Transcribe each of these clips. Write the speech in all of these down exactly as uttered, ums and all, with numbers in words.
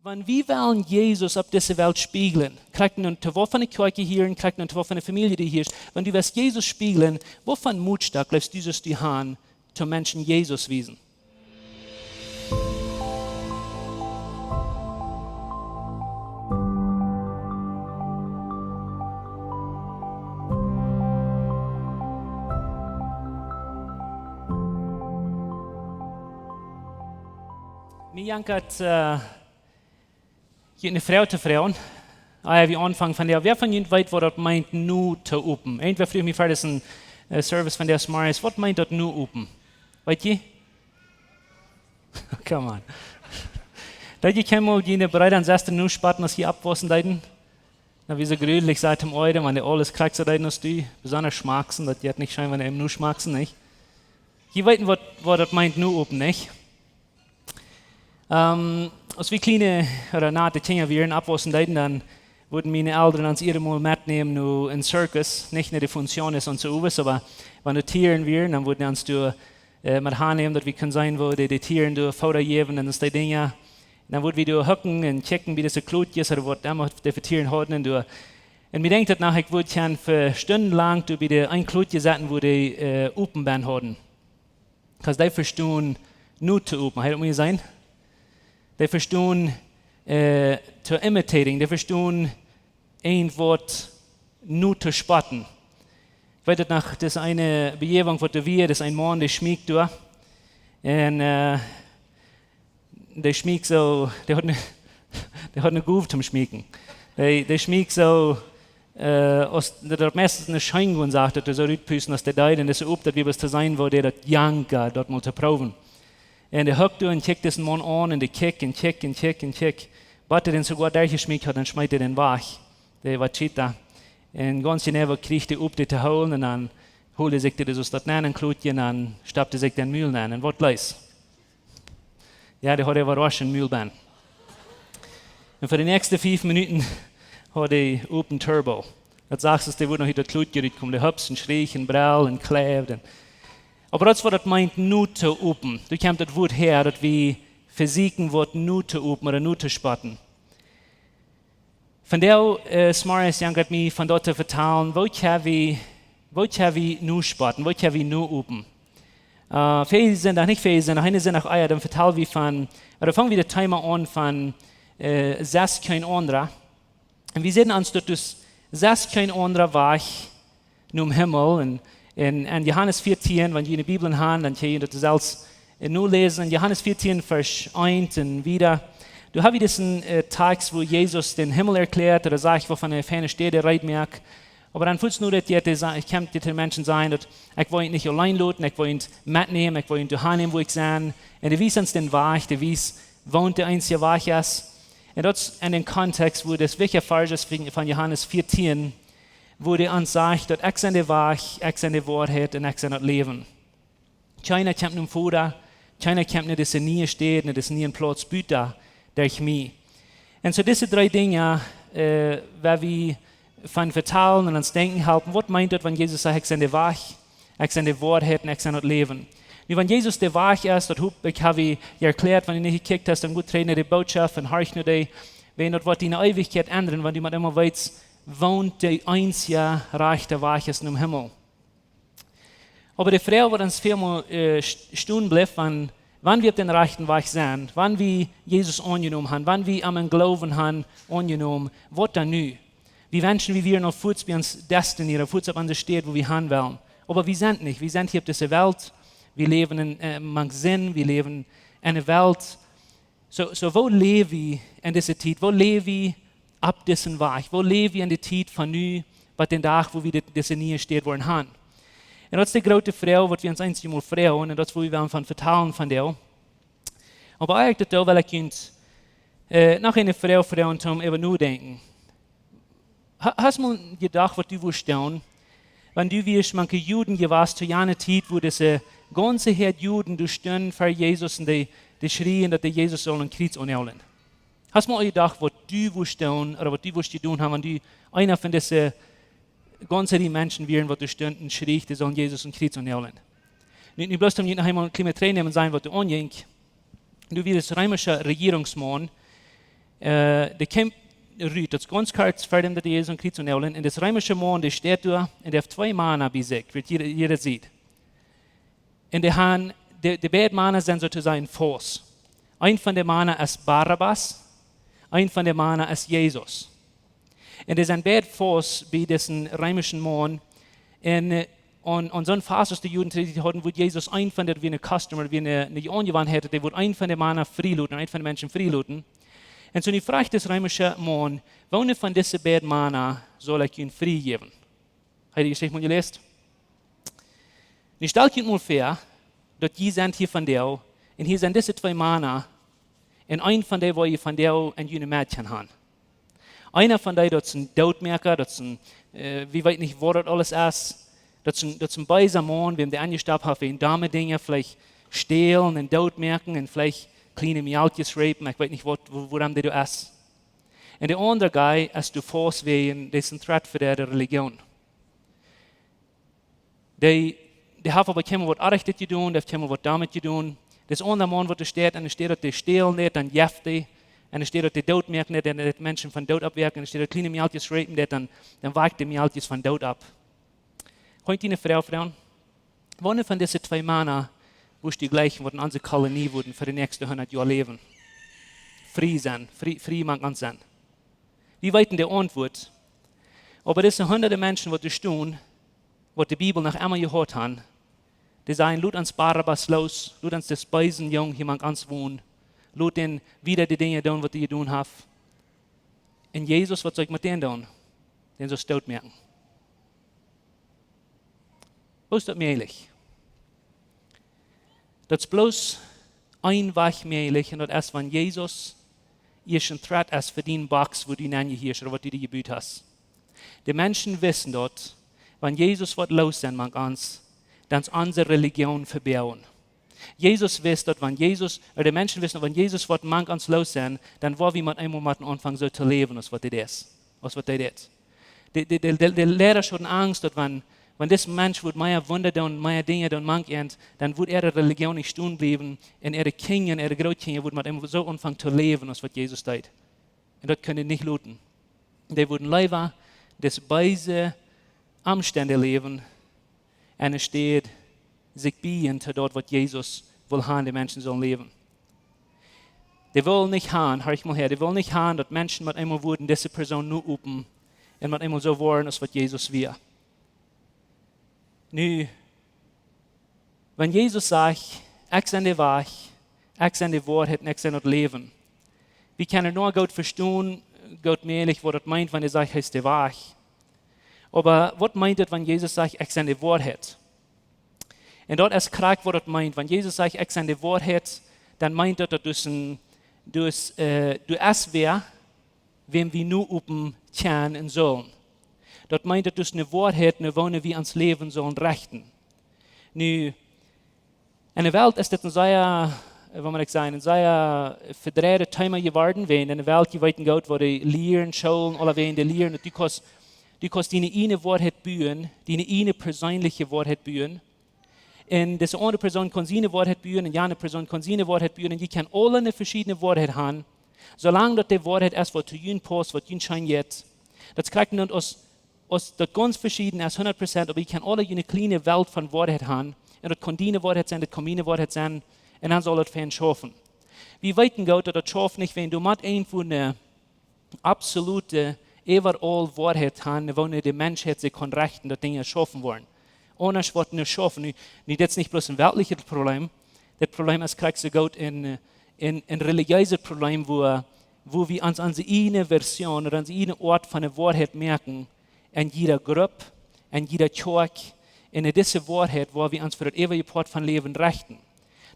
Wan wie wellen Jesus opp dise Welt spieejlen, krakjt nu to waut von de Kjoakj hia un krakjt nu to waut von de Famielje du hia best, wan du west Jesus spieejlen, waut von Motstock jleefst du, sust du han, to Menschen Jesus wiesen? Mie jankat, äh, junt ne Froag to froagen. Ah, jo, wie aunfangen von dee. Wäa von junt weet, waut daut meent, nu to open? Irjentwäa fruach mie ver disen, äh, Service von dee Smarties, waut meent daut, nu open? Weet jie? Come on. Deed jie kjeenmol june Breeda un Sestren nu spotten, aus jie oppwaussen deeden? Na, wie soo jrulich sent toom Oajaden, wan dee aules krakjt soo deeden aus du. Besonda schmaksen, daut jeit nich scheen, wan dee nu schmaksen, nich? Jie weeten, waut, waut daut meent, nu open, nich? Ähm, aus wie kjliene, ooda nate Kjinja wieren, oppwaussen deeden, dan wudden miene Elren ons jiedet Mol metnämen no een Zirkus, nich no de Funciones un soo waut, oba wan doa Tieren wieren, dan wudden see ons doa, äh, met han nämen, daut wie kunnen seenen, woo dee, de Tieren doa Fooda jäwen un dee Dinja. Un dan wudden wie doa hucken un kjikjen, bie dise Klotjes ooda waut emma dee fa Tieren hauden un doa. Un mie denkjt daut noch, ekj wudd kjennen fa Stunden lang doa bie de een Klotje sitten, wua dee, äh, open benen hauden. 'Cause dee vestonen nu to open. Hee, daut mott jie seenen. Dee vestonen, äh, to imitating. Dee vestonen irjentwaut nu to spotten. Ekj weet daut noch, daut es eene Bejäwunk, waut doa wia, daut es een Maun, dee schmiekt doa. Un, äh, dee schmiekt soo, dee haud ne, dee haud ne Gow toom Schmieken. Dee, dee schmiekt soo, äh, aus, daut, daut meistens ne Scheengonen sach, daut dee soo rutpusten aus dee deed, un daut es opp, daut wie waut to seenen, woo dee daut jankat, daut mol to proowen. Un dee huckt doa un kjikjt disen Maun aun, un dee kjikjt un kjikjt un kjikjt un kjikjt. Bat dee dän soogoa derchjeschmiekt haud, dan schmeet dee dän wajch. Dee wia Cheetah. Un gaunz jeneiw kjrieech dee opp, dee to hoolen, un dan hold dee sikj dee, soo aus daut nenn, een Klotje, un dan stopt dee sikj dän em Mul nenn. Un waut leet? Jo, dee haud äwarauscht een Mul benen. Un fa de näakjste fief Minuten haud dee open turbo. Daut sach aus dee wudd noch ut daut Klotje rutkomen. Dee hopst un schrieech un breld un kjleeft un, oba daut es waut daut meent, nu to open. Doa kjemt daut Wuat häa, daut wie vesieekjen, waut nu to open ooda nu to spotten. Vondoag, äh, Smarties jankat mie von daut to vetalen, waut kjenn wie, waut kjenn wie nu spotten, waut kjenn wie nu open. Äh, väaje Sindach, nich väaje Sindach, eene Sindach ea, dan vetald wie von, ooda fung wie daut Thema aun von, äh, sest kjeen aundra. Un wie seenen ons daut, daut sest kjeen aundra Wajch nom Himmel. Un, un en Johanes vieetieen, wan jie de Bibel han, dan kjenn jie daut selfst, äh, noläsen. En Johanes vieetieen, Varsch eent un wieda. Doa hab wie disen, äh, Tekjst, wua Jesus dän Himmel erkjläat, ooda sajcht, waut fa eene feine Städ hee reed moakt. Oba dan fuaz no daut, daut hee sa-, kjemt, daut de Menschen sajen, daut: "Ekj well junt nich auleen loten, ekj well junt metnämen, ekj well junt doahan nämen, wua ekj sie." Un hee wiest ons dän Wajch, hee wiest, waut de eensje Wajch es. Un daut es en dän Kontext, wua daut wichtje Varsch es von, von Johanes vieetieen, wua hee ons sajcht, daut: "Ekj sie de Wajch, ekj sie de Woarheit un ekj sie daut Läwen. Kjeena kjemt nom Voda, kjeena kjemt no dise niee Städ, no disen nieen Plauz buta derch mie." Un soo dise dree Dinja, äh, woa wie von vetalen un ons denkjen halpen, waut meent daut, wan Jesus sajcht: "Ekj sie de Wajch, ekj sie de Woarheit un ekj sie daut Läwen"? Nu, wan Jesus de Wajch es, daut hop ekj, hab ekj erkjläat, wan du nich jekjikjt hast, dan go trigj no de Bootschoft un horch no dee. Wiels daut woat diene Eewichkjeit endren, wan du mau emma weetst, waut de eensje rajchte Wajch es nom Himmel. Oba de Froag, waut ons väl mol, äh, st-, stonen blift, wan, wan wie opp dän rajchten Wajch sent, wan wie Jesus aunjenomen han, wan wie am em Gloowen han aunjenomen, waut dan nu? Wie wenschen, wie wieren aul fuaz bie ons Destiny, ooda fuaz opp onse Städ, wua wie han wellen. Oba wie sent nich. Wie sent hia opp dise Welt. Wie läwen en, äh, mank Sind. Wie läwen en eene Welt. Soo, soo, woo läw wie en dise Tiet? Woo läw wie opp disen Wajch? Woo läw wie en de Tiet von nu bat dän Dach, wua wie dit, dise niee Städ woaren han? Un daut es de groote Froag, waut wie ons eensjemol froagen, un daut es, wua wie wellen von vetalen vondoag. Oba ea ekj daut doo, well ekj junt, äh, noch eene Froag froagen, toom äwa nodenkjen. Ha-, hast mol jedocht, waut du wurscht doonen, wan du wurscht mank de Juden jewast to jane Tiet, wua dise gaunze Häad Juden doa stunden ver Jesus un dee, dee schrieen, daut dee Jesus sull aum Kjriez aunnaajlen? Hast mol jedocht, waut du wurscht doonen, ooda waut du wurscht jedonen han, wan du eena von dise gaunze Rieej Menschen wurscht, waut doa stunden un schrieech, dee sullen Jesus aum Kjriez aunnaajlen? Nu, nu bloos toom junt noch eemol een kjlien bät trigjnämen un sajen, waut doa aunjinkj. Doa wia een reemischa Rejierungsmaun, Äh, dee kjemt rut, daut es gaunz kort ver däm daut Jesus aum Kjriez naulden. Un dis reemische Maun, dee steit doa un dee haft twee Mana bie sikj, waut jie, jie seenen. Un dee han, de, de beid Mana sent soo to sajen faust. Eent von de Mana es Barabbas, eent von de Mana es Jesus. Un dee sent beid faust bie disen reemischen Maun. Un, äh, aun, aun soon Fast, aus de Juden to dee Tiet hauden, wudd Jesus eent von de, wia een Custom, wia een, een Aunjewanheit, dee wudd eent von de Mana frieloten, eent von de Menschen frieloten. Un soo nu fruach dis reemische Maun: "Woone von dise beid Mana saul ekj junt frie jäwen?" Hab jie de Jeschicht mol jeläsen? Nu stalt junt mol väa, daut jie sent hia vondoag, un hia sent dise twee Mana, un eent von dee woa jie vondoag en june Medd kjennen han. Eena von dee, daut es een Dootmoaka, daut es een, äh, wie weeten nich, waut daut aules es. Daut es een, daut es een beesa Maun, wäm dee aunjestoppt haft wäajen domme Dinja, veleicht stälen un dootmoaken un veleicht kjliene Mejälkjes rapen, ekj weet nich waut, wua-, wuarom dee doa es. Un de aundra guy es doa faust wäajen dee es een threat fa de Religion. Dee, dee haft oba kjeenmol waut Orrajchtet jedonen, dee haft kjeenmol waut doamet jedonen. Dis aundra Maun, waut doa steit, un doa steit daut dee stälen deit, dan jeft dee. Un doa steit daut dee dootmoaken deit, un dee Menschen von Doot oppwakjen. Un doa steit daut kjliene Mejälkjes rapen deit, dan, dan wakt dee Mejälkjes von Doot opp. Kaun ekj die eene Froag froagen? Woone von dise twee Mana wurscht du jleichen, waut en onse Kolonie wudden fa de näakjste hundat Joa läwen? Frie sennen, frie, frie mank ons sennen. Wie weeten de Auntwuat. Oba dise hundade Menschen, waut doa stonen, waut de Bibel noch emma jehaut han, dee sajen: "Lot ons Barabbas loos, lot ons disen beesen Jung hia mank ons wonen, lot dän wieda de Dinja doonen, waut hee jedonen haft." Un Jesus, waut saul ekj met dän doonen? Dän saul ekj dootmoaken. Woo es daut mäajlich? Daut es bloos een Wajch mäajlich, un daut es, wan Jesus ieescht een threat es fa dee Box, wua du nenn jehieescht, ooda waut du die jebut hast. De Menschen weeten daut, wan Jesus woat loos sennen mank ons, dan es onse Religion vebät. Jesus wist daut, wan Jesus, ooda de Menschen weeten daut, wan Jesus woat mank ons loos sennen, dan woa wie met eemol motten aunfangen soo to läwen, aus waut hee es, aus waut hee deit. De, de, de, de, de Liera hauden Angst, daut wan, wan dis Mensch wudd mea Wunda doonen, mea Dinja doonen mank an, dan wudd äare Religion nich stonen bliewen, un äare Kjinja un äare Grootkjinja wudden met eemol soo aunfangen to läwen, aus waut Jesus deed. Un daut kunnen dee nich loten. Dee wudden leewa dise beese Omstend läwen, enne Städ sikj bieejen to daut, waut Jesus wull han, de Menschen sullen läwen. Dee wullen nich han, horch mol häa, dee wullen nich han, daut Menschen met eemol wudden dise Persoon noopen un met eemol soo woaren, aus waut Jesus wia. Nu, wan Jesus sajcht: "Ekj sie de Wajch, ekj sie de Woarheit un ekj sie daut Läwen." Wie kjennen noch goot vestonen, goot mäajlich, waut daut meent, wan hee sajcht, hee es de Wajch. Oba waut meent et, wan Jesus sajcht: "Ekj sie de Woarheit"? Un daut es krakjt, waut daut meent. Wan Jesus sajcht: "Ekj sie de Woarheit", dan meent daut, daut du een, du, äh, du best wäa, wäm wie noopen kjennen un sullen. Daut meent, daut es eene Woarheit, no woone wie ons Läwen sullen rechten. Nu, enne Welt es dit een sea, äh, waut mott ekj sajen, een sea vedreijdet Thema jeworden, wiels enne Welt, jie weeten goot, woo dee lieren, Schoolen, aulawäajen dee lieren, daut du kaust, du kaust diene eene Woarheit buen, diene eene perseenelje Woarheit buen. Un dise aundre Persoon kaun siene Woarheit buen un jane Persoon kaun siene Woarheit buen. Un jie kjennen aule eene veschiedne Woarheit han, soo lang daut de Woarheit es, waut to junt paust, waut junt scheen jeit. Daut es krakjt daut, aus, aus daut gaunz veschieden es, hundat Prozent, oba jie kjennen aule june kjliene Welt von Woarheit han. Un daut kaun diene Woarheit sennen, daut kaun miene Woarheit sennen. Un dan saul daut fa junt schaufen. Wie weeten goot, daut daut schauft nich, wan du met eentwua eene absolute, overall Woarheit han, woo de Menschheit sikj kaun rechten, daut Dinja schaufen woaren. Aundasch woat nich schaufen. Nu, nu, dit es nich bloos een weltlichet Problem. Dit Problem es krakjt soo goot een, äh, een, een relijeeset Problem, wua, wua wie ons onse eene Version ooda onse eene Oat von de Woarheit moaken, en jieda Grupp, en jieda Kjoakj, un en dise Woarheit, wua wie ons fa daut eewje Poat von Läwen rechten.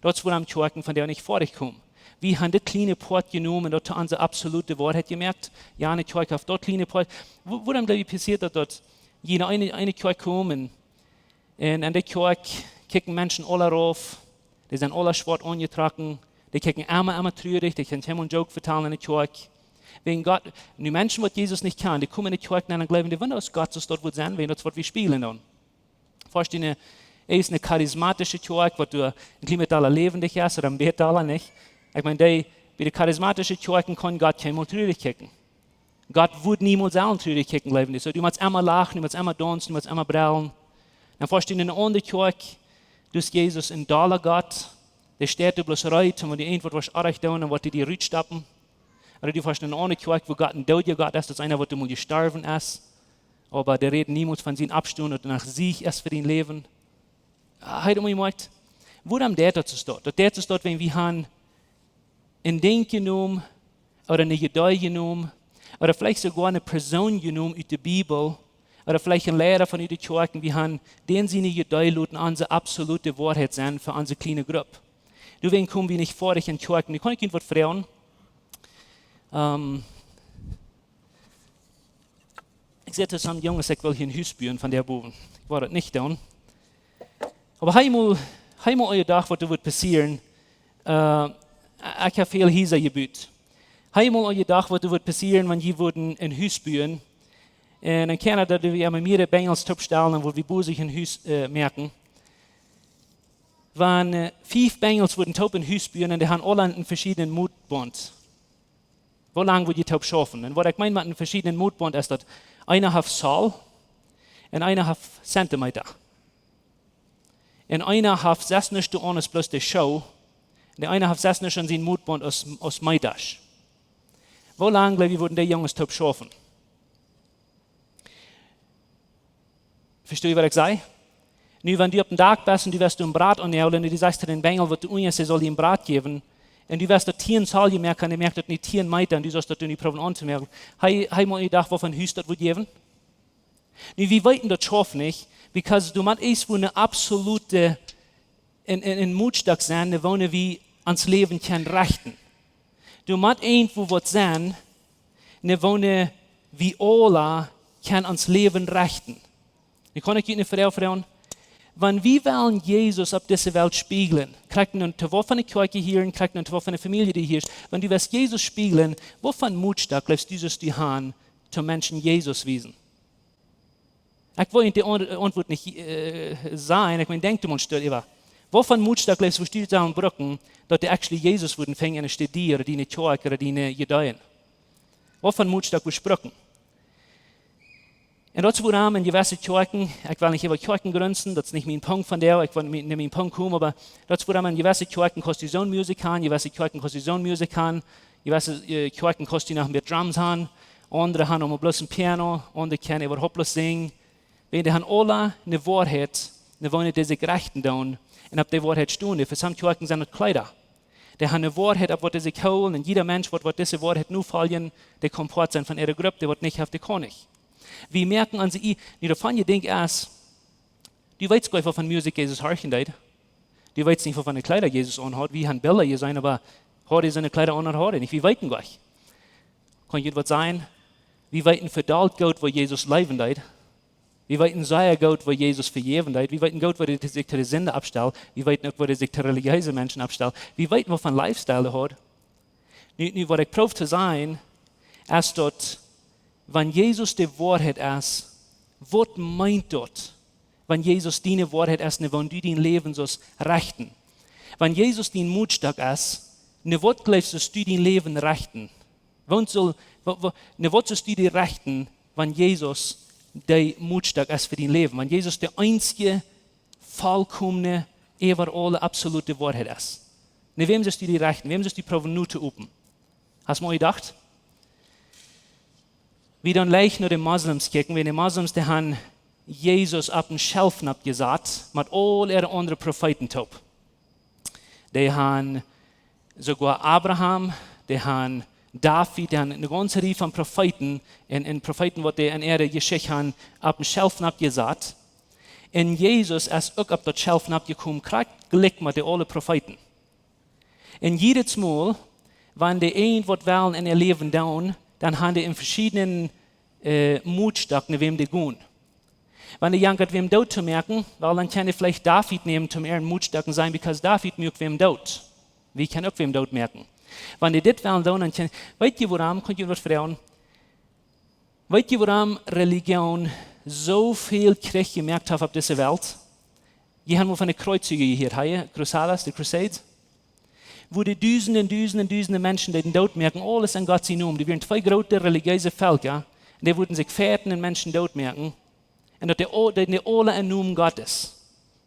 Daut es wuarom Kjoakjen vondoag nich foadich komen. Wie han dit kjliene Poat jenomen un daut to onse absolute Woarheit jemoakt. Jo, eene Kjoakj haft daut kjliene Poat. Wua-, wuarom, jleew jie, passieet daut, daut jie en eene, eene Kjoakj komen un, un en de Kjoakj kjikjen Menschen aula rauf, dee sent aula schwoat aunjetrocken, dee kjikjen emma, emma trurich, dee kjennen kjeenmol een Joke vetalen en de Kjoakj. Wäajen Gott, nu Menschen, waut Jesus nich kjanen, dee komen en de Kjoakj nenn un jleewen, dee wundren, aus Gott soo daut wudd sennen, wiels daut es, waut wie spälen dan. Vestonen, es eene charismatische Kjoakj, waut doa een kjlien bät aula läwendich es, ooda een bät aula nich. Ekj meen, dee, Bie de charismatische Kjoakjen kaun Gott kjeenmol truarich kjikjen. Gott wudd niemols sellen truarich kjikjen, jleewen dee. Soo, du motst emma lachen, du motst emma daunsen, du motst emma brellen. Dan foascht du en eene aundre Kjoakj, du hast Jesus een dolla Gott, dee steit doa bloos reed, un wan du irjentwaut woascht oajch doonen, dan woat hee die rutstoppen. Ooda du foascht en eene aundre Kjoakj, wua Gott een doodja Gott es, daut es eena, waut mol jestorwen es. Oba dee räden niemols von sien Oppstonen, daut hee noch sieg es fa dien Läwen. Hee, du motst moakjen, wuarom deit daut soo? Daut deit soo, wan wie haben een Dinkj jenomen, ooda eene Idee jenomen, ooda veleicht soogoa eene Persoon jenomen ut de Bibel, ooda veleicht een Liera von ut de Kjoakj, un wie haben dän siene Idee loten onse absolute Woarheit sennen fa onse kjliene Grupp. Doawäajen komen wie nich foadich en Kjoakj. Nu kaun ekj junt waut froagen. Ähm, ekj säd to some Junges, ekj well hia een Hus buen von dee bowen. Ekj wull daut nich doonen. Oba hab mol, hab mol aunjedocht, waut doa wudd passieren. Äh, ekj hab väl Hiesa jebut. Hab mol aunjedocht, waut doa wudd passieren, wan jie wudden een Hus buen. Un en Kanada, doa wie emma mea Benjels toopstalen, dan wudd wie bosich een Hus, äh, moaken. Wan, äh, fief Benjels wudden toop een Hus buen un dee haben aula een veschiednen Motbund. Woo lang wudd jie toop schaufen? Un waut ekj meen met een veschiednen Motbund es, daut eena haft Zoll un eena haft Zentimeeta. Un eena haft sest nuscht aundasch bloos de Schoo, un dee eena haft sest nuscht aun sien Motbund aus, aus Meetasch. Woo lang, jleew jie, wudden dee Junges toop schaufen? Vestonen jie, waut ekj saj? Nu, wan du oppem Dak best un du woascht een Brat aunhoolen un du sajchst to dän Benjel, waut doa unjen es, hee saul die een Brat jäwen, un du woascht daut tieen Zoll jemoakt haben, dee moakt daut nu tieen Meeta un du sust daut nu proowen auntomoaken. Hab, hab mol aunjedocht, waut fa een Hus daut wudd jäwen? Nu, wie weeten daut schauft nich, because du motst ieescht wua een absolute, een, een, een Motstock sennen, wua wie ons Läwen kjennen rechten. Du motst irjentwua waut sennen, wua wie aula kjennen ons Läwen rechten. Nu kaun ekj junt eene Froag froagen. Wan wie wellen Jesus opp dise Welt spieejlen, kjrieen wie nu to waut von de Kjoakj hia, kjrieen wie nu to waut von de Famielje hia, wan du woascht Jesus spieejlen, waut fa een Motstock jleefst du, sust du haben, to Menschen Jesus wiesen? Ekj well junt de Aunt-, Auntwuat nich, äh, sajen, ekj meen, denkjt mol een Stoot äwa. Waut fa een Motstock jleefst du, wust du sellen brucken, daut dee actually Jesus wudden finjen enne Städ, ooda diene Kjoakj, ooda diene Ideen? Waut fa een Motstock wust du brucken? Un daut es wuarom en jewesse Kjoakjen, ekj well nich äwa Kjoakjen grunzen, daut es nich mien Punkt von doa, ekj well nich, nich mien Punkt komen, oba daut es wuarom en jewesse Kjoakjen kaust du soon Musikj haben, jewesse Kjoakjen kaust du soon Musikj haben, jewesse, äh, Kjoakjen kaust du noch een bät Drums haben, aundre haben mau bloos een Piano, aundre kjennen äwahaupt bloos sinjen. Wiels dee haben aula eene Woarheit, eene Woarheit, dee sikj rechten deit, un opp dee Woarheit stonen. Fa some Kjoakjen sent daut Kjleeda. Dee haben eene Woarheit, opp waut dee sikj hoolen, un jieda Mensch, waut, waut dise Woarheit nu foljen, dee kaun Poat sennen von äare Grupp, dee waut nich haft, dee kaun nich. Wie moaken aun see, nu, daut von je Dinkj es, du weetst goanich, waut fa Musikj Jesus horchen deed. Du weetst nich, waut fa Kjleeda Jesus aunhaud. Wie haben Bilda jeseenen, oba haud hee siene Kjleeda aun, haud hee nich. Wie weeten goanich. Kaun ekj junt waut sajen? Wie weeten vedolt goot, waut Jesus leewen deed. Wie weeten sea goot, waut Jesus vejäwen deed. Wie weeten goot, waut hee sikj to de Sind oppstald. Wie weeten uk, waut hee sikj to relijeese Menschen oppstald. Wie weeten, waut fa Lifestyle hee haud. Nu, nu, waut ekj proow to sajen, es daut, wan Jesus de Woarheit es, waut meent daut? Wan Jesus diene Woarheit es, un wan du dien Läwen sust rechten. Wan Jesus dien Motstock es, un waut jleefst du, sust du dien Läwen rechten? Wan saul, wa-, wa-, un waut sust du die rechten, wan Jesus dee Motstock es fa dien Läwen? Wan Jesus de eensje, volkomne, äwaraule, absolute Woarheit es. Un wäm sust du die rechten? Wäm sust du proowen nu to open? Hast mol jedocht? Wie dan leicht no de Moslems kjikjen, wiels de Moslems, dee haben Jesus opp een Schelf nopp jesat, met aul äare aundre Profeeten toop. Dee haben soogoa Abraham, dee haben David, dee haben eene gaunze Rieej von Profeeten un, un Profeeten, waut dee en äare Jeschicht haben opp een Schelf nopp jesat. Un Jesus es uk opp daut Schelf nopp jekomen, krakjt jlikj met dee aule Profeeten. Un jiedet Mol, wan dee irjentwaut wellen en äa Läwen doonen, dan haben dee een veschiednen, äh, Motstock, no wäm dee gonen. Wan dee jankat wäm doot to moaken, well, dan kaun dee veleicht David nämen toom äaren Motstock un sajen, because David muak wäm doot. Wie kjennen uk wäm doot moaken. Wan dee dit wellen doonen, dan kaun, weet jie wuarom, kaun ekj junt waut froagen? Weet jie wuarom Religion soo väl Kjrich jemoakt haft opp dise Welt? Jie haben mol von de Kjreuzjungen jehieet, hab jie? Cruzadas, de Crusades? wua dee dusende un dusende un dusende Menschen deeden dootmoaken, aules en Gott sien Nomen. Doa wieren twee groote relijeese Velkja, un dee wudden sikj feiten un Menschen dootmoaken. Un daut dee, daut deeden dee aula em Nomen Gottes.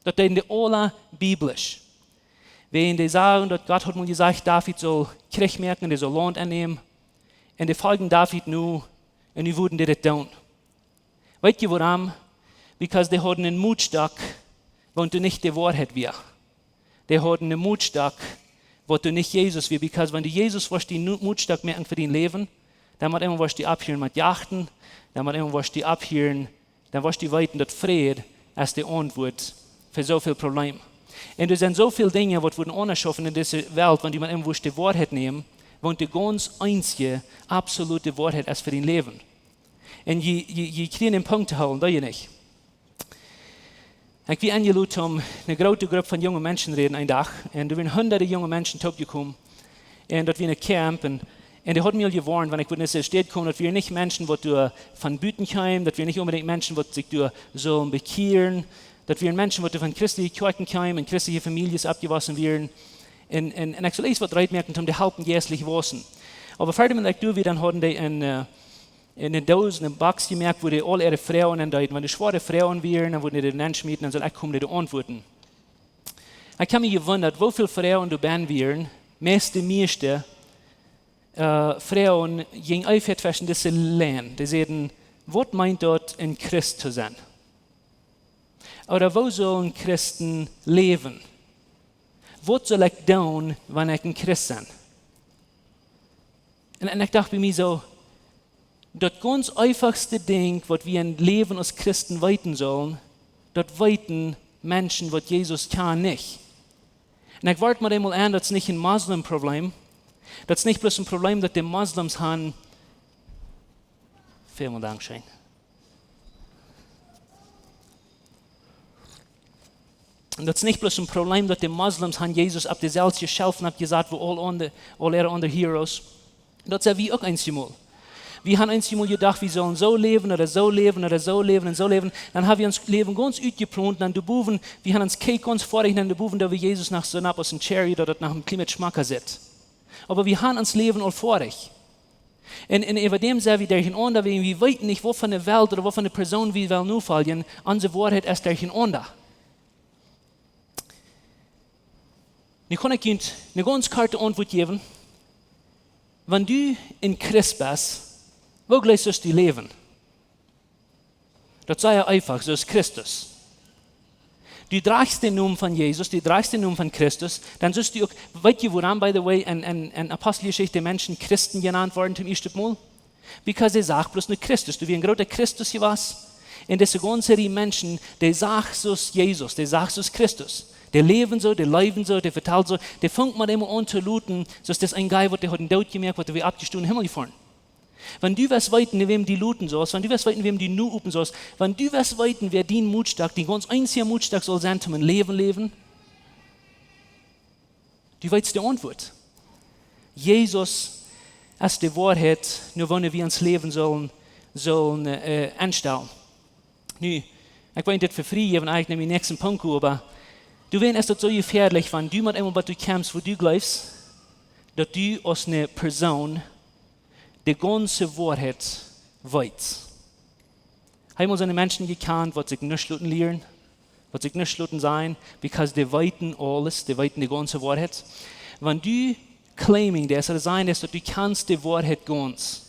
Daut deeden dee aula biblisch. Wäajen dee sagen, daut Gott haud mol jesajcht, David sull Kjrich moaken, dee sull Launt ennämen. Un dee foljen David nu, un nu wudden dee dit doonen. Weet jie wuarom? Because dee hauden een Motstock, waut doa nich de Woarheit wia. Dee hauden een Motstock, waut doa nich Jesus wia. Because wan du Jesus wurscht dien Nu-, Motstock moaken fa dien Läwen, dan mott eemol wurscht du opphieren met jachten, dan mott eemol wurscht du opphieren, dan wurscht du weeten, daut Fräd es de Auntwuat fa soo väl Probleem. Un doa sent soo väl Dinja, waut wudden aundasch schaufen en dise Welt, wan du mott eemol wurscht de Woarheit nämen, waut de gaunz eensje, absolute Woarheit es fa dien Läwen. Un jie, jie, jie kjrieen een Punkt to hoolen, daut jie nich. Ekj wia enjelot om eene groote Grupp von junge Menschen räden een Dach. Un doa wieren hundade junge Menschen toopjekomen. Un daut wia een Camp. Un, un dee hauden mie aul jewoarnt, wan ekj wia en dise Staut komen, daut wieren nich Menschen, waut doa von buten kjeemen, daut wieren nich onbedinjt Menschen, waut sikj doa sullen bekjieren. Daut wieren Menschen, waut doa von christelje Kjoakjen kjeemen un christelje Famieljes oppjewossen wieren. Un, un, un ekj sull ieescht waut reed moaken, om dee to halpen jeistlich wausen. Oba ver ekj doa wia, dan hauden dee een, äh, en eene Doos, eene Box jemoakt, wua dee aul äare Froagen en deeden. Wan doa schwoare Froagen wieren, dan wudden dee dee nenschmieten, dan sull ekj komen dee auntwuaden. Ekj hab mie jewundat, woo väl Froagen doa bennen wieren, meist de mieeschte, äh, Froagen jinjen eefach tweschen dise Lien. Dee säden: Waut meent daut, een Christ to sennen? Ooda woo sullen Christen läwen? Waut sull ekj doonen, wan ekj een Christ sie? Un, un ekj docht bie mie soo, daut gaunz eefachste Dinkj, waut wie em Läwen aus Christen weeten sullen, daut weeten Menschen, waut Jesus kjanen, nich. Un ekj woa mie eemol aun, daut es nich een Moslem-Probleem. Daut es nich bloos een Probleem, daut de Moslems haben. Välmol dankscheen. Un daut es nich bloos een Probleem, daut de Moslems haben Jesus opp de selwje Schelf oppjesat, wua aul aundre, aul äare aundre Heroes. Daut sent wie uk eenjemol. Wie haben eenjemol jedocht, wie sullen soo läwen ooda soo läwen ooda soo läwen un soo läwen. Dan haben wie ons Läwen gaunz utjeplont, dan doa bowen, wie haben ons Cake gaunz foadich, dan doa bowen, daut wie Jesus noch soo napp aus een Cherry, daut et noch een kjlien bät schmocka sitt. Oba wie haben ons Läwen aul foadich. Un, un äwa däm sent wie derchenaunda, wäajen wie weeten nich, waut fa eene Welt ooda waut fa eene Persoon wie wellen nofoljen, onse Woarheit es derchenaunda. Nu kaun ekj junt eene gaunz korte Auntwuat jäwen. Wan du een Christ best, woo jleefst du, sust du läwen? Daut es sea eefach, soo aus Christus. Du drajchst dän Nomen von Jesus, du drajchst dän Nomen von Christus, dan sust du uk, weet jie wuarom, by the way, en, en, en Aposteljeschicht de Menschen Christen jenant worden toom ieeschten Mol? Because dee sagen bloos no Christus. Doa wia een groota Christus jewast. Un dise gaunze Rieej Menschen, dee sagen soo aus Jesus, dee sagen soo aus Christus. Dee läwen soo, dee läwen soo, dee vetalen soo, dee fungen mau eemol aun to loten, soo aus dis een guy, waut dee hauden dootjemoakt, waut dee wia oppjestonen, em Himmel jefoaren. Wan du west weeten, no wäm du loten sust, wan du west weeten, wäm du nohoopen sust, wan du west weeten, wäa dien Motstock, dien gaunz eensja Motstock saul sennen, toom een Läwen läwen, du weetst de Auntwuat. Jesus es de Woarheit, no woone wie ons Läwen sullen, sullen, äh, enstalen. Nu, ekj weet, dit vefrieen, ekj neem dän näakjsten Punkt, oba doawäajen es daut soo jefäadlich, wan du met eemol waut du kjemst, wua du jleefst, daut du aus eene Persoon de gaunze Woarheit weetst. Hab mol soone Menschen jekjant, waut sikj nuscht loten lieren, waut sikj nuscht loten sajen, because dee weeten aules, dee weeten de gaunze Woarheit. Wan du claiming deist, ooda sajen deist, daut du kjanst de Woarheit gaunz,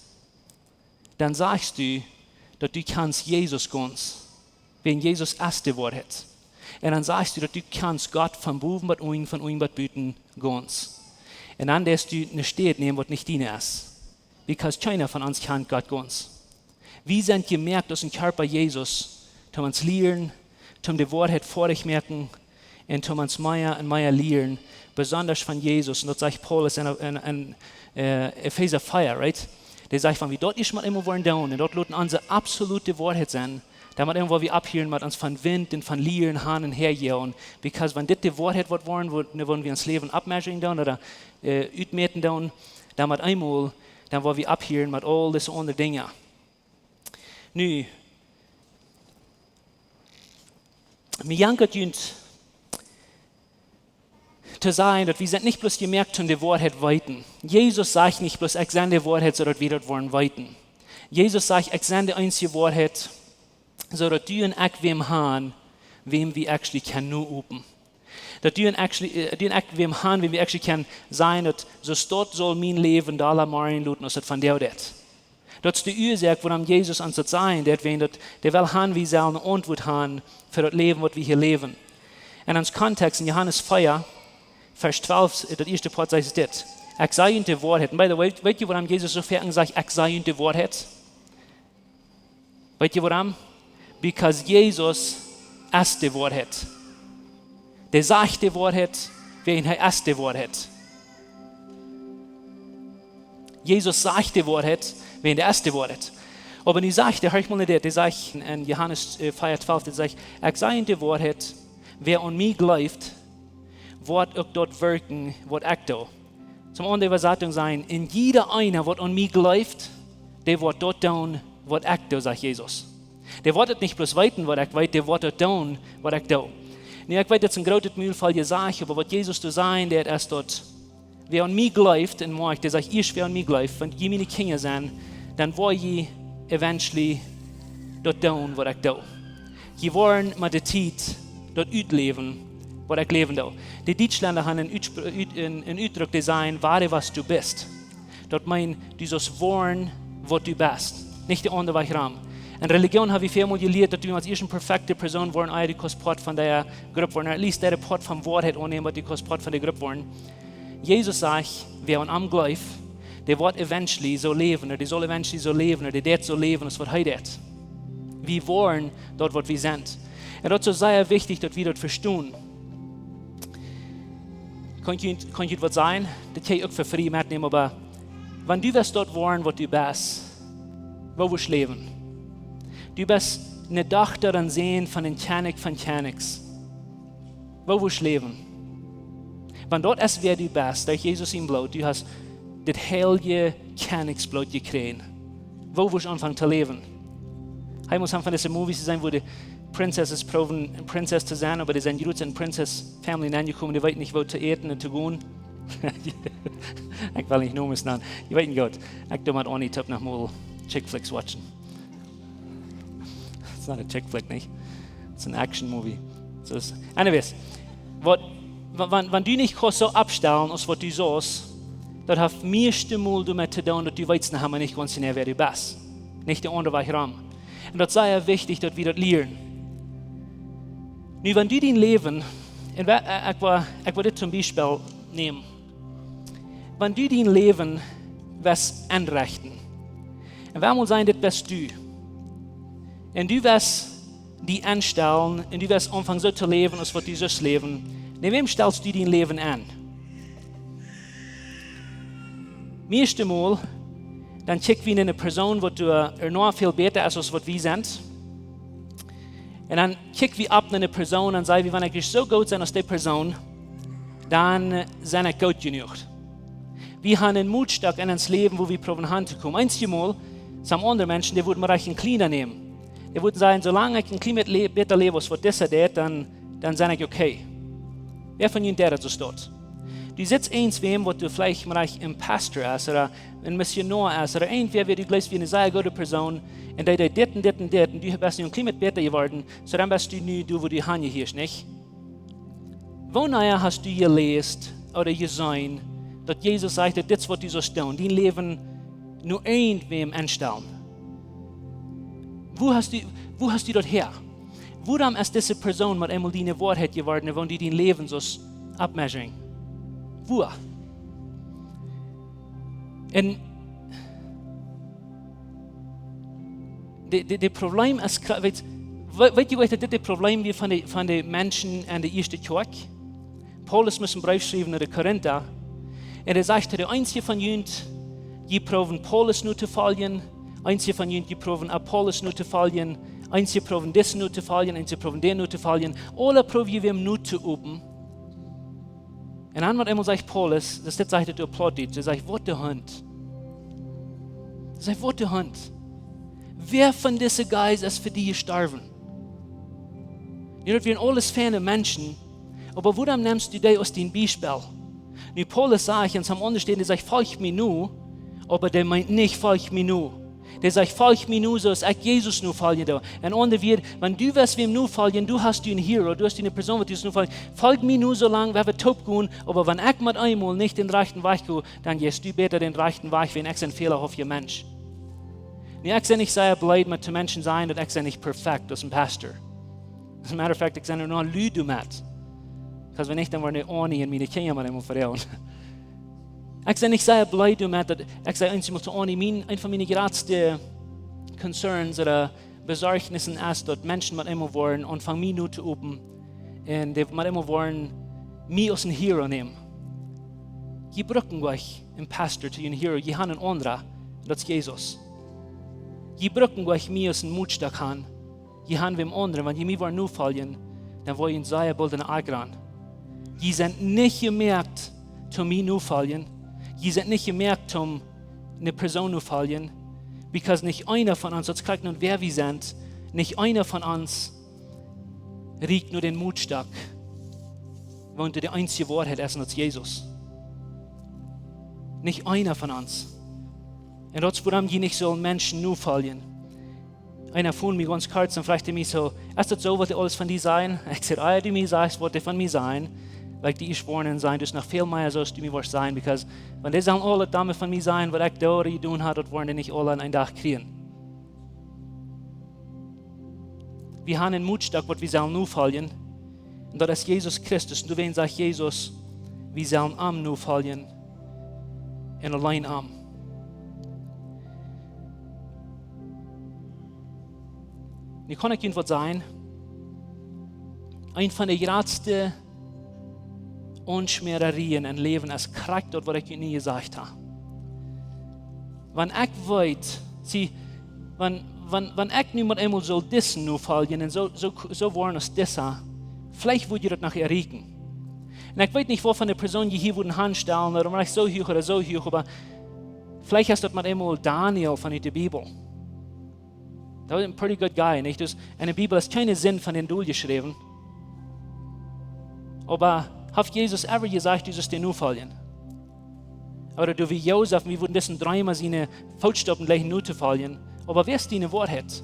dan sajchst du, daut du kjanst Jesus gaunz. Wäajen Jesus es de Woarheit. Un dan sajchst du, daut du kjanst Gott von bowen bat unjen, von unjen bat buten gaunz. Un dan deist du eene Städ nämen, waut nich diene es. Because kjeena von ons kjant Gott gaunz. Wie sent jemoakt aus een Kjarpa Jesus, toom ons lieren, toom de Woarheit foadich moaken, un toom ons mea un mea lieren, besonda von Jesus. Un daut sajcht Paulus en, en, en, äh, Efeesa vea, right? Dee sajcht, wan wie daut ieescht mol eemol woaren doonen, un daut loten onse absolute Woarheit sennen, dan mott eemol wie opphieren met ons von Wint un von Lieren han un häa joagen. Because wan dit de Woarheit woat woaren, wua, wua wie ons Läwen oppmeasuring doonen ooda, äh, utmäten doonen, dan mott eemol, dan woa wie opphieren met aul dise aundre Dinja. Nu, mie jankat junt to sajen, daut wie sent nich bloos jemoakt toom de Woarheit weeten. Jesus sajcht nich bloos: "Ekj sie de Woarheit", soo daut wie daut woaren weeten. Jesus sajcht: "Ekj sie de eensje Woarheit", soo daut du un ekj wäm han, wäm wie actually kjennen nohoolen. Daut du un actually, äh, du un ekj wäm han, wäm wie actually kjennen sajen, daut soo daut saul mien Läwen dolla morjen loten aus daut vondoag deit. Daut es de Uasoak, wuarom Jesus ons daut sajen deit, wiels daut, dee well han, wie sellen eene Auntwuat han fa daut Läwen, waut wie hia läwen. En ons Kontext en Johanes vea, Varsch twalf, daut ieeschte Poat sajcht dit: "Ekj saj junt de Woarheit." And by the way, weet jie, wuarom Jesus soo foaken sajcht: "Ekj saj junt de Woarheit"? Weet jie wuarom? Because Jesus es de Woarheit. Dee sajcht de Woarheit, wiels hee es de Woarheit. Jesus sajcht de Woarheit, wiels hee es de Woarheit. Oba nu sajcht hee, horch mol no dit, hee sajcht en, en Johanes, äh, vea twalf, hee sajcht: "Ekj saj junt de Woarheit, wäa aun mie jleeft, woat uk daut werkjen, waut ekj doo." Toom aundre Äwasatunk sajen: "Un jieda eena, waut aun mie jleeft, dee woat daut doonen, waut ekj doo", sajcht Jesus. Dee woat daut nich bloos weeten, waut ekj weet, dee woat daut doonen, waut ekj doo. Nu, ekj weet, daut es een grootet Mulfall jesajcht, oba waut Jesus doa sajen deit, es daut: "Wäa aun mie jleeft", un moakt, dee sajcht: "Ieescht wäa aun mie jleeft, wan jie miene Kjinja sent, dan woa jie eventually daut doonen, waut ekj doo. Jie woaren met de Tiet daut utläwen, waut ekj läwen doo." De Dietschlenda han een Utspr-, ut-, een, een Utdruck, dee sajen: "Werde, was du bist." Daut meent, du saust woaren, waut du best. Nich de aundre Wajch rom. En Relijoon ha wie väl mol jelieet, daut du motst ieescht eene perfekte Persoon woaren, ea du kaust Poat von dee Grupp woaren. At least dee Poat von Woarheit aunnämen, daut du kaust Poat von dee Grupp woaren. Jesus sajcht: "Wäa aun am jleeft, dee woat eventually soo läwen, dee saul eventually soo läwen, dee deit soo läwen aus waut hee deit." Wie woaren daut, waut wie sent. Un daut es soo sea wichtich, daut wie daut vestonen. Kaun ekj, kaun ekj waut sajen? Daut kaun ekj uk fa frie metnämen, oba wan du west daut woaren, waut du best, woo wurscht du läwen? Du best eene Dochta un Sän von dän Kjennich von Kjennichs. Woo wurscht du läwen? Wan daut es, wäa du best, derch Jesus sien Bloot, du hast daut heilje Kjennichsbloot jekjräajen. Woo wurscht du aunfangen to läwen? Hee mott aun von dise Movies sennen, wua de Princesses proowen, eene Princess to sennen, oba dee sent jrods en Princess Family nenjekomen, dee weeten nich, woo to äten un to gonen. Ekj well nich Nomes nanen. Jie weeten goot, ekj doo met Annie toop noch mol chick flicks watchen. It's not a chick flick, nich? It's an action movie. So it's, anyways, waut, wa-, wan, wan du nich kaust soo oppstalen aus waut du saust, daut haft mieeschte mol doamet to doonen, daut du weetst noch emma nich gaunz jeneiw, wäa du best. Nich de aundre Wajch rom. Un daut es sea wichtich, daut wie daut lieren. Nu, wan du dien Läwen, un wa-, äh, ekj woa, ekj woa dit toom Biespel nämen. Wan du dien Läwen west enrechten, un wie mol sajen, dit best du, un du west die enstalen, un du west aunfangen soo to läwen aus waut du sust läwen, no wäm stalst du dien Läwen en? Mieeschte mol, dan kjikj wie no eene Persoon, waut doa, äh, noch väl bäta es aus waut wie sent. Un dan kjikj wie opp no eene Persoon un saj wie: "Wan ekj soo goot sie aus dee Persoon, dan, äh, sie ekj goot jenuach." Wie han een Motstock en ons Läwen, wua wie proowen han to komen. Eenjemol, some aundre Menschen, dee wudden mie rajcht een kjliena nämen. Dee wudden sajen: "Soo lang ekj een kjlien bät lä-, bäta läw aus waut disa deit, dan, dan sie ekj okay." Wäa von junt deit daut soo? Du sitst eent wäm, waut du veleicht mol een Pastor best, ooda een Missionoa best, ooda irjentwäa, wäa du jleefst wia eene sea goode Persoon, un dee deed dit un dit un dit, un du best nu een kjlien bät bäta jeworden, soo dan best du nu doa, wua du han jehieescht, nich? Wanea hast du jeläst ooda jeseenen, daut Jesus sajcht, daut dit es waut du saust doonen, dien Läwen no irjentwäm enstalen? Wua hast du, wua hast du daut häa? Wuarom es dise Persoon met eemol diene Woarheit jeworden, wan du dien Läwen saust oppmeasuren? Wua? Un de, de, de Problem es, kra-, weet, we-, weet jie, waut dit de Problem wia von de, von de Menschen en de ieeschte Kjoakj? Paulus must een Breef schriewen no de Korinta. Un hee sajcht: "De eenje von junt, dee proowen Paulus nu to foljen, eenje von junt, dee proowen Apollos nu to foljen, eenje proowen disen nu to foljen, eenje proowen dän nu to foljen. Aule proow jie wäm nu to open." Un dan met eemol sajcht Paulus, daut dit sajcht hee opp Plautdietsch, hee sajcht: "Waut de Hunt." Hee sajcht: "Waut de Hunt. Wäa von dise guys es fa die jestorwen?" Nu, daut wieren aules feine Menschen, Oba wuarom nemst du dee aus dien Biespel? Nu, Paulus sajcht en soone aundre Städ, dee sajcht: "Folj mie no", oba dee meent nich: "Folj mie no." Dee sajcht: "Folj mie no, soo aus ekj Jesus nofoljen doo." En aundre Wieed, wan du west wäm nofoljen, du hast du een Hero, du hast du eene Persoon, waut du nofoljen. "Folj mie no soo lang, wie woaren toop gonen, oba wan ekj met eemol nich dän rajchten Wajch go, dan jeist du bäta dän rajchten Wajch, wiels ekj sie een fälahafta Mensch." Nu, ekj sie nich sea bleed met to Menschen sajen, daut ekj sie nich perfekt aus een Pastor. As a matter of fact, ekj sie noch lud doamet. Because wan nich, dan woaren dee Oni un miene Kjinja mau emma verälen. Ekj sie nich sea bleed doamet, daut ekj sie eensjemol to Oni, mien, een von miene jratste concerns ooda Besorgnissen es, daut Menschen met eemol woaren aunfangen mie no to open un dee met eemol woaren mie aus een Hero nämen. Jie brucken nich een Pastor to een Hero, jie haben een aundren, daut es Jesus. Jie brucken nich mie aus een Motstock han, jie haben wäm aundren. Wan jie mie woaren nofoljen, dan woa jie sea boolt enne Akj rannen. Jie sent nich jemoakt toom mie nofoljen. Jie sent nich jemoakt toom eene Persoon nofoljen. Because nich eena von ons, daut es krakjt nu wäa wie sent, nich eena von ons rieekjt no dän Motstock, waut de eensje Woarheit es, un daut es Jesus. Nich eena von ons. Un daut es wuarom jie nich sellen Menschen nofoljen. Eena von mie gaunz kort, dan fruach hee mie soo: "Es daut soo, waut dee aules von die sajen?" Ekj säd: "Ah, du mie sajst, waut dee von mie sajen, well ekj die ieescht woarnen un sajen, du hast noch väl mea soo aus du mie woascht sajen, because wan dee sellen aule Dinja von mie sajen, waut ekj doa jedonen hab, daut woaren dee nich aule en een Dach kjrieen." Wie haben een Motstock, waut wie sellen nofoljen. Un daut es Jesus Christus. Un doawäajen sajcht Jesus, wie sellen am nofoljen un auleen am. Nu kaun ekj junt waut sajen. Een von de jratste Aunschmäarerien em Läwen es krakjt daut, waut ekj junt nu jesajcht hab. Wan ekj weet, see, wan, wan, wan ekj nu met eemol sull disen nofoljen un soo, soo, soo woaren aus disa, veleicht wudd jie daut noch erreichen. Un ekj weet nich, waut fa eene Persoon jie hia wudden hanstalen, ooda veleicht soo huach ooda soo huach, oba veleicht es daut met eemol Daniel von de Bibel. Daut wia een pretty good guy, nich? Dus, enne Bibel es kjeene Sind von dän doljeschräwen. Oba haft Jesus ever jesajcht, du sust dän nofoljen? Ooda doa wia Josef, wie wudden disen Dreema siene Footstoppen jleichen notofoljen. Oba waut es dee Woarheit?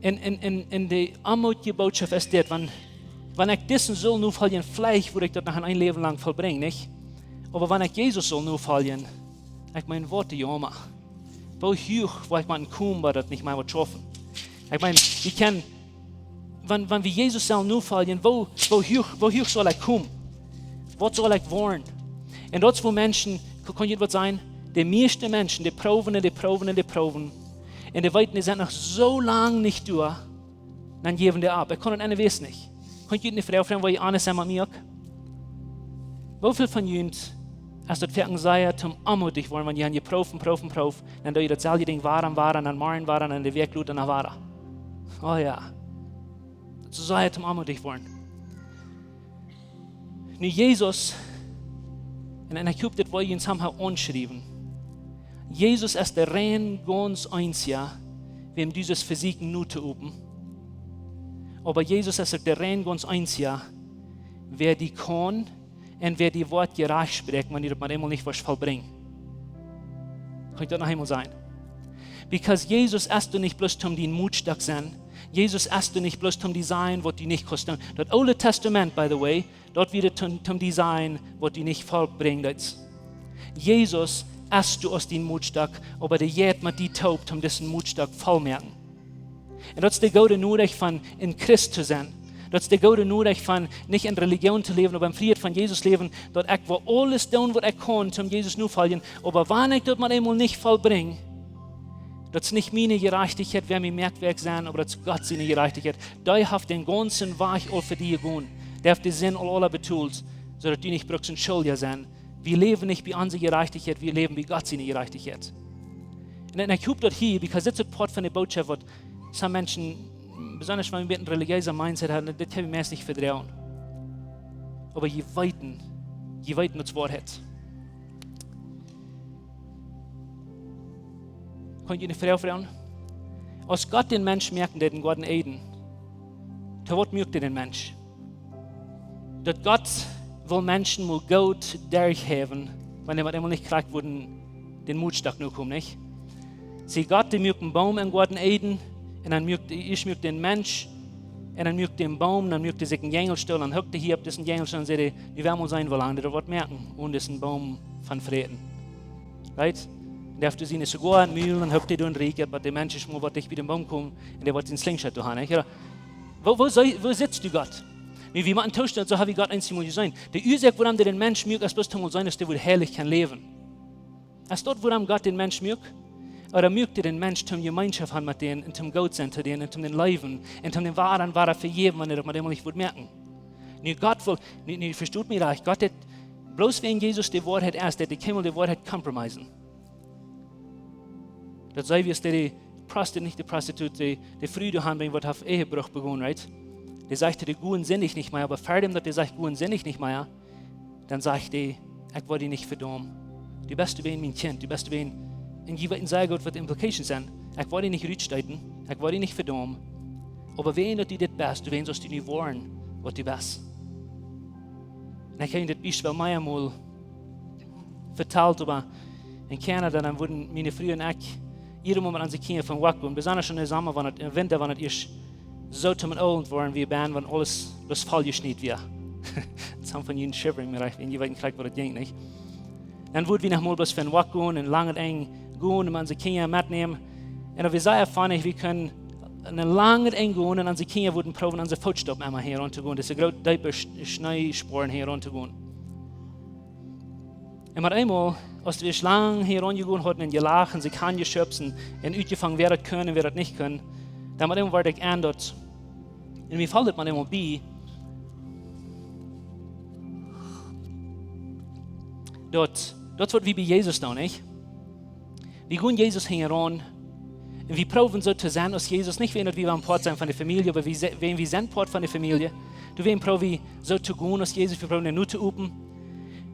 Un, un, un, un de aunmootje Bootschoft es dit, wan, wan ekj disen sull nofoljen, veleicht wudd ekj daut noch een Läwen lang vollbrinjen, nich? Oba wan ekj Jesus sull nofoljen, ekj meen, waut een Joma. Woo huach woa ekj motten komen, bat daut nich mea woat schaufen? Ekj meen, wie kjennen, wan, wan wie Jesus sellen nofoljen, woo, woo huach, woo huach saul ekj komen? Waut saul ekj woaren? Un daut es, wua Menschen, ka-, kaun ekj waut sajen? De mieeschte Menschen, dee proowen un dee proowen un dee proowen. Un dee weeten, dee sent noch soo lang nich doa, dan jäwen dee opp. Ekj kaun daut enne Welt nich. Kaun ekj junt eene Froag froagen, wua jie honest sent met mie uk? Woo väl von junt, aus daut foaken sea toom onmootich woaren, wan jie han jeprooft un prooft un prooft, dan doo jie daut selwje Dinkj wada un wada un dan morjen wada un de Wäakj lota noch wada? Oh jo. Daut es sea toom onmootich woaren. Nu Jesus, un, un ekj hop, daut woa jie somehow aunschriewen. Jesus es de rein gaunz eensja, wäm du sust vesieekjen notoopen. Oba Jesus es uk de rein gaunz eensja, wäa die kaun un wäa die woat jerajcht spräakjen, wan du daut met eemol nich woascht vollbrinjen. Kaun ekj daut noch eemol sajen? Because Jesus es doa nich bloos toom dien Motstock sennen. Jesus es doa nich bloos toom die sajen, waut du nich kaust doonen. Daut Oole Testament, by the way, daut wia toom, toom die sajen, waut du nich vollbrinjen deetst. Jesus es doa aus dien Motstock, oba dee jeit met die toop, toom disen Motstock vollmoaken. Un daut es de goode Norecht von een Christ to sennen. Daut es de goode Norecht von nich en Relijoon to läwen, oba en Frieheit von Jesus läwen, daut ekj well aules doonen, waut ekj kaun, toom Jesus nofoljen, oba wan ekj daut met eemol nich vollbrinj, daut es nich miene Jerajchtichkjeit, wäa mie moakt, wäa ekj sie, oba daut es Gott siene Jerajchtichkjeit. Dee haft dän gaunzen Wajch aul fa die jegonen. Dee haft de Sind aul, aul betolt, soo daut du nich bruckst een Schuldja sennen. Wie läwen nich bie onse Jerajchtichkjeit, wie läwen bie Gott siene Jerajchtichkjeit. Un, un ekj hop daut hia, because dit es een Poat von de Bootschoft, waut some Menschen, besonda wan wie een bät een relijeesa Mindset haben, dit kjenn wie meist nich vedroagen. Oba jie weeten, jie weeten, daut es Woarheit. Kaun ekj junt eene Froag froagen? Aus Gott dän Mensch moaken deed em Goaden Eden, to waut moakt hee dän Mensch? daut Gott well Menschen mol goot derchhäwen, wan dee met eemol nich krakjt wudden dän Motstock nokomen, nich? See, Gott, dee muak een Boom em Goaden Eden, un dan muak, ieescht muak dee een Mensch, un dan muak dee een Boom, dan muak dee sikj een Jenjelstel, dan huck dee hia opp disen Jenjelstel un säd: "Nu well wie seenen, woo lang dee daut woat moaken, onen disen Boom von fräten." Right? Un dee haft doa siene Zigoa em Mul un huck dee doa en Rieekj, oba de Mensch es mau waut dicht bie dän Boom komen un dee woat sien Slingschot doa han, nich? Jo. Woo, woo, soo, woo sitst du, Gott? Wie, wie motten toostalen, soo hab wie Gott eensjemol jeseenen. De Uasoak, wuarom dee dän Mensch muak, es bloos toom mol seenen, aus dee wudd heilich kjennen läwen. Es daut, wuarom Gott dän Mensch muak? Ooda muak dee dän Mensch toom Jemeenschoft han met dän un toom goot sennen to dän un toom dän leewen un toom dän wada un wada vejäwen, wan dee daut met eemol nich wudd moaken? Nu, Gott well, nu, nu vestot mie rajcht, Gott haft bloos wäajen Jesus de Woarheit es, daut dee kjeenmol de Woarheit compromisen. Daut see wie aus dee, dee Prosti-, nich de Prostitut, dee, dee Fru doa han brinjt, waut haft Ehebruch begonen, right? Dee sajcht: "Dee Gott sindicht nich mea", oba verdäm daut dee sajcht: "Gott sindicht nich mea", dan sajcht dee: "Ekj woa die nich vedaumen. Du best wäajen mien Kjint, du best wäajen", un jie weeten sea goot, waut de implications sent. "Ekj woa die nich rutsteeten, ekj woa die nich vedaumen. Oba wäajen daut du dit best, du wäajen saust du nu woaren, waut du best." Un ekj hab dit Biespel mea mol vetalt, oba en Kanada, dan wudden miene Fru un ekj jieda Mol met onse Kjinja von Wak gonen, besonda en dän Somma, wan et, em Winta, wan et ieescht soo toom Owent woaren wia, bennen, wan aules bloos volljeschniet wia. Some von junt shivering, mea rajcht, un jie weeten krakjt, waut daut jinkj, nich? Dan wudd wie noch mol bloos von Wak gonen un langet Enj gonen un onse Kjinja metnämen. Un daut wia sea funny, wie kunnen een langet Enj gonen un onse Kjinja wudden proowen, onse Footstoppen emma hia raun to gonen. Daut es een groot, deepa Sch-, Schneesporen hia raun to gonen. Un met eemol, aus wie ieescht lang hia raun jegonen hauden un jelacht un sikj aunjeschubst un, un utjefongen, wäa daut kunn un wäa daut nich kunn, dan met eemol wort ekj aun daut, un mie foll daut met eemol bie, daut, daut waut wie bie Jesus doonen, nich? Wie gonen Jesus hinjaraun. Un wie proowen soo to sennen aus Jesus. Nich wäajen daut wie een Poat sent von de Famielje, oba wie se-, wäajen wie sent Poat von de Famielje. Doawäajen proow wie soo to gonen aus Jesus. Wie proowen dän Mul to openen.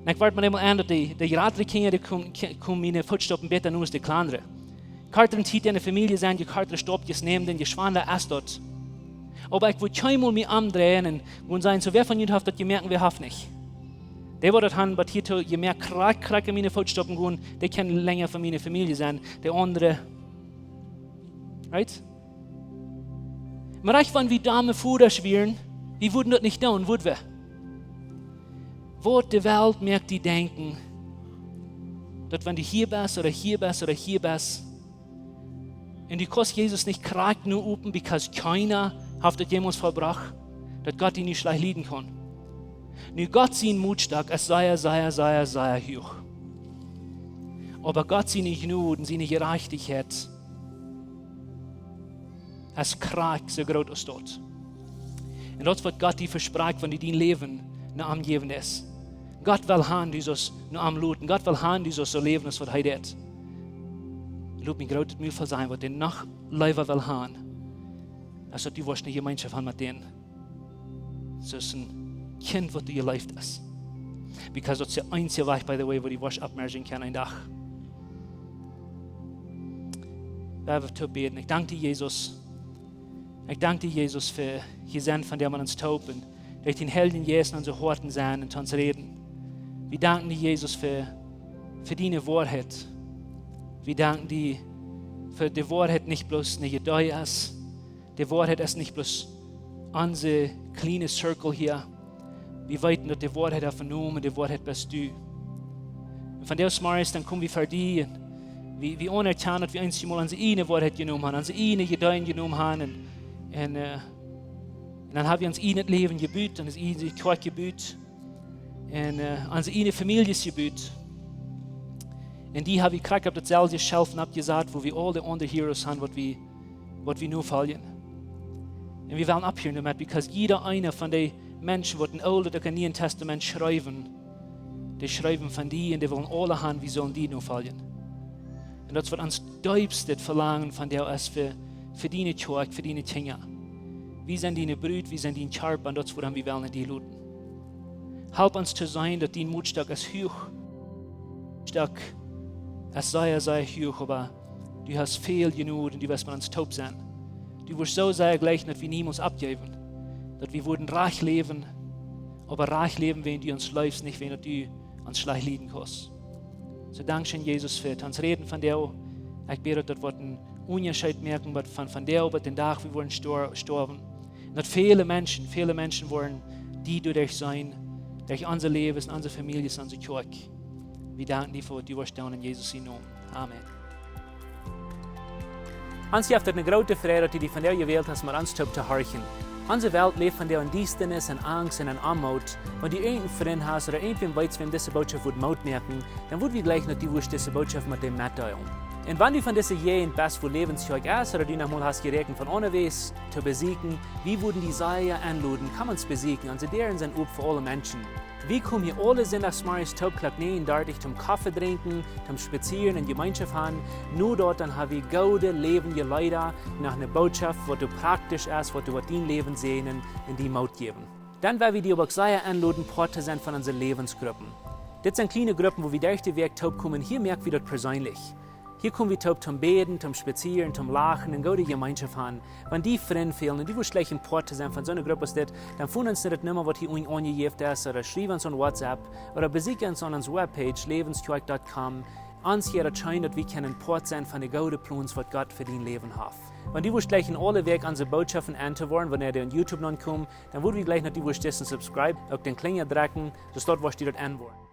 Un ekj wort met eemol aun daut de, de jratre Kjinja, dee komen, kje-, komen miene Footstoppen bäta no aus de kjlandre. Kortre Tiet enne Famielje sennen, je kortre Stapjes nämen, dan je schwanda es daut. Oba ekj wudd kjeenmol mie omdreien un, un sajen: "Soo, wäa von junt haft daut jemoakt, wäa haft nich?" Dee waut daut han bat hia too jemoakt, krakjt, krakjt en miene Footstoppen gonen, dee kjennen lenja von miene Famielje sennen, de aundre, right? Oba rajcht wan wie domme Vodasch wieren, wie wudden daut nich doonen, wudd wie? Waut de Welt moakt die denkjen, daut wan du hia best ooda hia best ooda hia best, un du kaust Jesus nich krakjt nu openen, because kjeena haft daut jemols vollbrocht, daut Gott die nu schlajcht lieden kaun. Nu, Gott sien Motstock es sea, sea, sea, sea huach. Oba Gott siene Jnod un siene Jerajchtichkjeit es krakjt soo groot aus daut. Un daut es waut Gott die vesprakjt, wan du dien Läwen no am jäwen deist. Gott well han, du saust no am loten. Gott well han, du saust soo läwen aus waut hee deed. Lot mie groot daut Mul voll sennen, waut dee noch leewa well han, aus daut du woascht ne Jemeenschoft han met dän. Soo aus een Kjint, waut du jeleeft hast. Because daut es de eensje Wajch, by the way, woo du woascht oppmoaken kjennen een Dach. Lot ons toop bäden. Ekj dank die, Jesus. Ekj dank die, Jesus, fa hia sennen vondoag met ons toop un derch dän Heiljen Jeist en onse Hoaten sennen un to ons räden. Wie danken die, Jesus, fa, fa diene Woarheit. Wie danken die fa de Woarheit, nich bloos ne Idee es. De Woarheit es nich bloos onse kjliene Circle hia. Wie weeten, daut de Woarheit haft een Nomen, de Woarheit best du. Un vondoag zemorjes, dan komen wie ver die un wie, wie aunerkjanen, daut wie eenjemol onse ieejne Woarheit jenomen han, onse ieejne Ideeen jenomen han un, un, äh, un dan ha wie ons ieejnet Läwen jebut, onse ieejne Kjoakj jebut un, äh, onse ieejne Famieljes jebut. Un dee ha wie krakjt opp daut selwje Schelf oppjesat, woo wie aul de aundre Heroes han, waut wie, waut wie nofoljen. Un wie wellen opphieren doamet, because jieda eena von dee Menschen, waut em Oolen ooda em Nieen Testament schreewen, dee schreewen von die un dee wullen aule han, wie sellen die nofoljen. Un daut es waut ons deepstet Velangen vondoag es fa, fa diene Kjoakj, fa diene Kjinja. Wie sent diene Brut, wie sent dien Kjarpa, un daut es wuarom wie wellen en die loten. Help ons to seenen, daut dien Motstock es huach. Stock es sea, sea huach, oba du hast väl Jnod un du woascht met ons toop sennen. Du woascht soo sea jlikjen, daut wie niemols oppjäwen. Daut wie wudden rajcht läwen, Oba rajcht läwen, wan du ons leefst, nich wan daut du ons schlajcht lieden kaust. Soo, dankscheen, Jesus, fa daut Räden vondoag. Ekj bäd, daut daut woat een Unjascheet moaken, waut von vondoag bat dän Dach wie woaren stor-, stoawen. Un daut väle Menschen, väle Menschen woaren die doaderch seenen, derch onse Läwes, onse Famieljes, onse Kjoakj. Wie danken die fa waut du woascht doonen en Jesus sienen Nomen. Amen. Ons jeft et eene groote Freid, daut du die vondoag jewält hast, met ons toop to horchen. Onse Welt läft vondoag en Diestanis, en Angst un en Oamoot. Wan du irjent een Frint hast ooda irjentwäm weetst, wäm dise Bootschoft wudd Moot moaken, dan wudd wie jleichen, daut du wurscht dise Bootschoft met däm metdeelen. Un wan du von dise Jäajent best, wua Läwens Kjoakj es, ooda du noch mol hast jeräakjent von aundawäajes to besieekjen, wie wudden die sea enloden, komm ons besieekjen. Onse Däaren sent op fa aule Menschen. Wie komen hia aule Sindachsmorjes toop Klock näajen dartich toom Koffe drinkjen, toom spazieren un Jemeenschoft haben. No daut dan ha wie goode läwendje Leeda, no eene Bootschoft, waut doa praktisch es, waut doa woat dien Läwen säajnen un die Moot jäwen. Dan well wie die oba uk sea enloden, Poat to sennen von onse Läwensgruppen. Dit sent kjliene Gruppen, wua wie derch de Wäakj toop komen. Hia moak wie daut perseenlich. Hia kom wie toop toom bäden, toom spazieren, toom lachen un goode Jemeenschoft haben. Wan die Frind fälen un du wurscht jleichen Poat to sennen von soone Grupp aus dit, dan foon ons no de Numma, waut hia unjen aunjejäft es, ooda schriew ons aun WhatsApp, ooda besieekj ons aun onse Webpage, läwenskjoakj dot com. Ons jeit daut scheen, daut wie kjennen Poat sennen von de goode Plons, waut Gott fa dien Läwen haft. Wan du wurscht jleichen aule Wäakj onse Bootschoften en to woaren, wanea dee aun YouTube nopp komen, dan wudd wie jleichen, daut du wurscht dissen subscribe, uk dän Kjlinja drekjen, soo daut wurscht du daut en woaren.